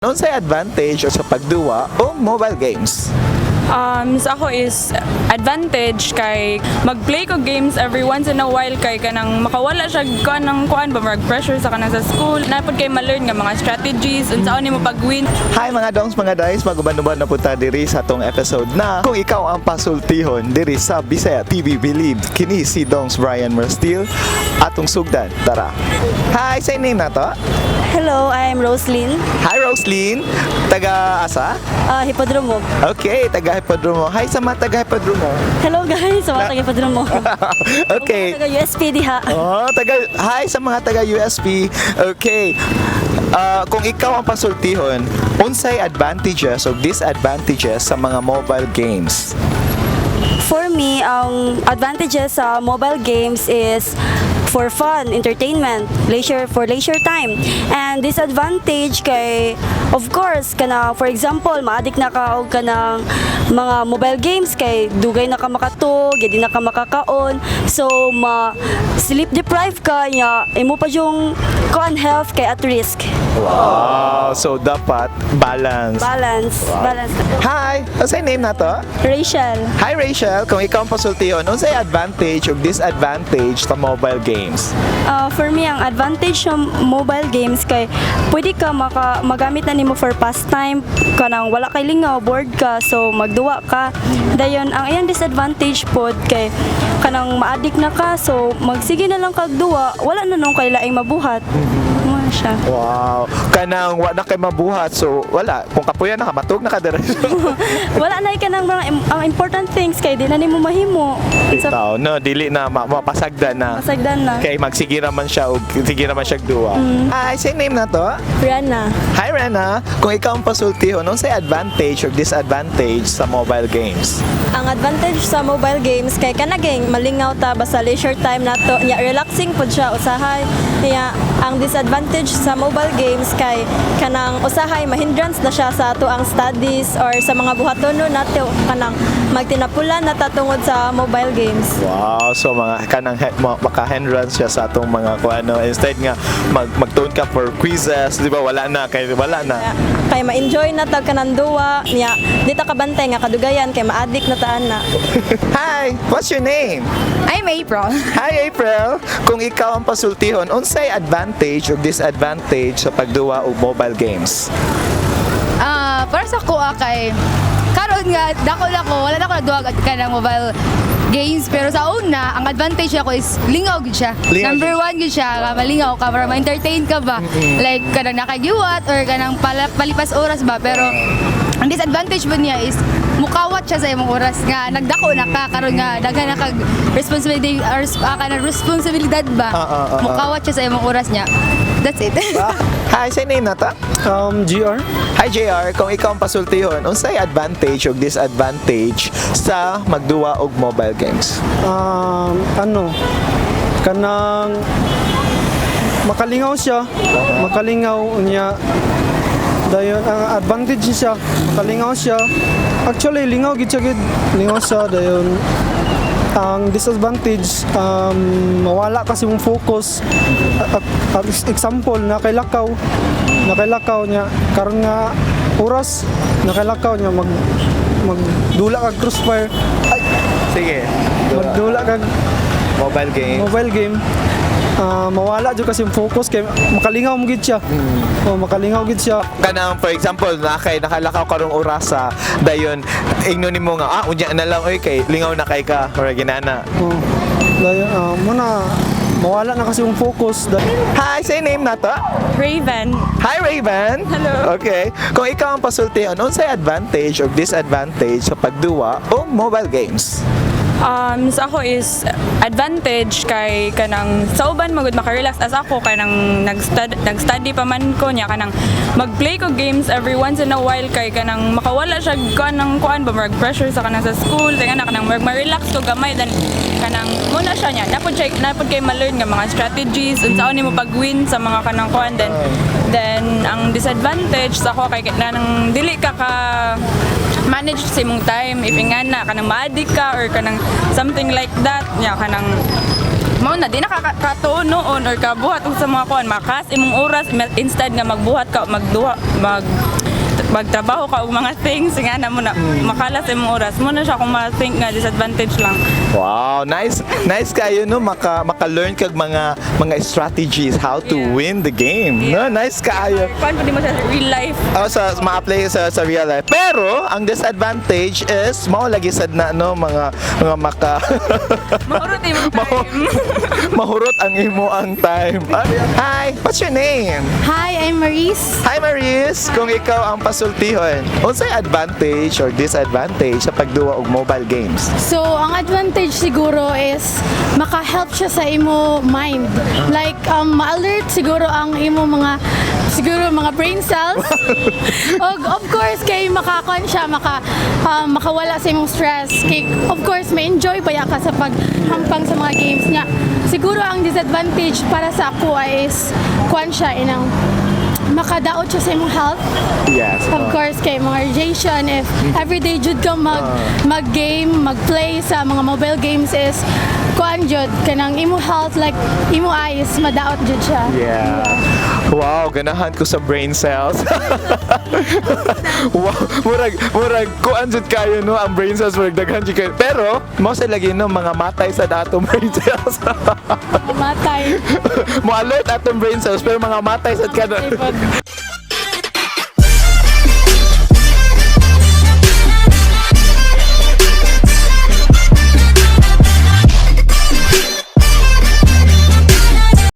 Unsay advantage sa pagduwa og mobile games? Sa ako is advantage kay mag-play ko games every once in a while kay kanang makawala siya kanang kuan ba, murag pressure sa kanang sa school na pud kay ma-learn nga mga strategies unsaon nimo pag-win. Hi mga dongs, mga days, maguban-uban na punta diri sa atong episode na kung ikaw ang pasultihon diri sa Bisaya TV Believe. Kini si Dongs Brian Merstil, atong sugdan. Tara. Hi, say name na to? Hello, I'm Roslyn. Hi Roslyn, taga asa? Hipodromo. Okay, taga Hipodromo. Hi sa mga taga Hipodromo. Hello guys, sa mga taga Hipodromo. Okay. Taga USP diha. Oh, taga hi sa mga taga USP. Okay. Ah, kung ikaw ang pasultihon, unsay advantages o disadvantages sa mga mobile games? For me, ang advantages sa mobile games is for fun, entertainment, leisure for leisure time. And disadvantage kay, of course, kana, for example, ma-addict na ka og kanang mga mobile games kay dugay na ka makatug, di na ka makakaon. So ma sleep deprived ka nya, imo pa yung kuan, health kay at risk. Wow, so dapat balance. Balance, balance. Hi, unsay name na to? Rachel. Hi Rachel, kung ikaw ang pasultihon, unsay advantage o disadvantage sa mobile games? For me, ang advantage ng mobile games kay pwede ka magamit na nimo for pastime, kanang wala kay lingaw, bored ka, so magduwa ka. Dayon ang iyang disadvantage pod kay kanang ma-addict na ka, so magsige na lang kag duwa, wala na nung kay laing mabuhat. Mo siya. Wow, kanang wa na kay mabuhat, so wala, kung kapuya na ka matug na ka diretso. Wala na kanang mga ang important things kay di na nimo mahimo. Sa Bitaw, no, dili na mapasagdan na. Masagdan na. Kay magsige naman siya og sige naman siya duwa. Hi, say name na to? Rana. Hi Rena, kung ikaw ang pasultihon, unsay advantage or disadvantage sa mobile games? Ang advantage sa mobile games kay kanaging malingaw ta basta leisure time nato nya, relaxing pud siya usahay. Nya ang disadvantage sa mobile games kay kanang usahay mahindrance na siya sa ato ang studies or sa mga buhatono nato, kanang magtinapulan na ta tungod sa mobile games. Wow, so mga kanang maka-hindrance siya sa atong mga kuano, instead nga magtuon ka for quizzes, di ba? Wala na kay wala na. Kaya, kay ma-enjoy na ta kanang duwa nya, di ta kabantay nga kadugayan kay ma-addict na taan na. Hi, what's your name? I'm April. Hi April. Kung ikaw ang pasultihon, unsay advantage or disadvantage sa pagduwa og mobile games? Ah, para sa kuha kay karon nga dako na ko, wala na ko nagduwa ka ng mobile games, pero sa una, ang advantage ako is lingaw gud siya. Lingaw Number gud. one gud siya, ka malingaw ka para ma-entertain ka ba? Like kanang nakagiwat or kanang palipas oras ba, pero ang disadvantage po niya is mukawat siya sa imong oras nga nagdako na ka karon nga daghan na kag responsibility or kanang responsibilidad ba. Mukawat siya sa imong oras niya. That's it. Hi, say name na to? GR. Hi JR, kung ikaw ang pasultihon, unsay advantage o disadvantage sa magduwa og mobile games? Ano, kanang makalingaw siya, makalingaw niya. Dayon ang advantage siya, makalingaw siya. Actually, lingaw gid siya gid. Lingaw siya dayon. Ang disadvantage, mawala kasi mong focus. Example, nakailakaw niya karon nga oras, nakailakaw niya magdula kag crossfire ay, Sige. magdula kag Mobile games. Mobile game, mawala jud kasi yung focus kay makalingaw mo gid siya. Oh, makalingaw gid siya. Kanang for example, na kay nakalakaw karong orasa, dayon ingno nimo nga, ah, unya na lang oy, kay lingaw na kay ka or ginana. Oh. Dayon muna mawala na kasi yung focus. Hi, say name na to? Raven. Hi Raven. Hello. Okay. Kung ikaw ang pasultihon, unsay advantage or disadvantage sa pagduwa og mobile games? Sa ako is advantage kay kanang sa uban magud makarelax, as ako kanang nag-study pa man ko niya, kanang mag-play ko games every once in a while kay kanang makawala siya kanang kuan ba, murag pressure sa kanang sa school kay kanang murag ma-relax ko gamay, then kanang muna siya niya napod siya napod kay ma-learn nga mga strategies unsaon nimo pag-win sa mga kanang kuan. Then ang disadvantage sa ako kay kanang dili ka ka manage sa imong time if ingana kanang ma-addict ka or kanang something like that nya, kanang mao na di na ka katuon noon or kabuhat og sa mga kuan, makas imong oras instead nga magbuhat ka, magduha, magtrabaho ka og mga things nga na mo na makalas imong oras. Mo na siya kung ma-think nga disadvantage lang. Wow, nice. Nice kayo, no, maka learn kag mga strategies how to win the game. No, nice kaayo. Kuan pud mo sa real life. Oh, sa ma-apply sa real life. Pero ang disadvantage is mao lagi sad na, no, mga maka Mahurot imong time. Mahurot ang imo ang time. Ah, hi, what's your name? Hi, I'm Maurice. Hi, Maris! Kung ikaw ang pasultihon, unsay advantage or disadvantage sa pagduwa og mobile games? So, ang advantage siguro is maka-help siya sa imo mind. Like, ma-alert siguro ang imo mga siguro mga brain cells. Og of course, kay makakuan siya, makawala sa imong stress. Kay, of course, ma-enjoy baya ka sa paghampang sa mga games niya. Siguro ang disadvantage para sa ako ay is kuan siya inang makadaot siya sa imong health. Of course, kay mga radiation, if everyday jud ka mag-game, mag-play sa mga mobile games is kuan jud kanang imo health, like imo eyes, madaot jud siya. Yeah. Wow, ganahan ko sa brain cells. Wow, murag kuan jud kayo, no, ang brain cells murag daghan jud kayo. Pero mao sa lagi, no, mga matay sa atong brain cells. Matay. Mo alert atong brain cells pero mga matay sad ka. Matay pod.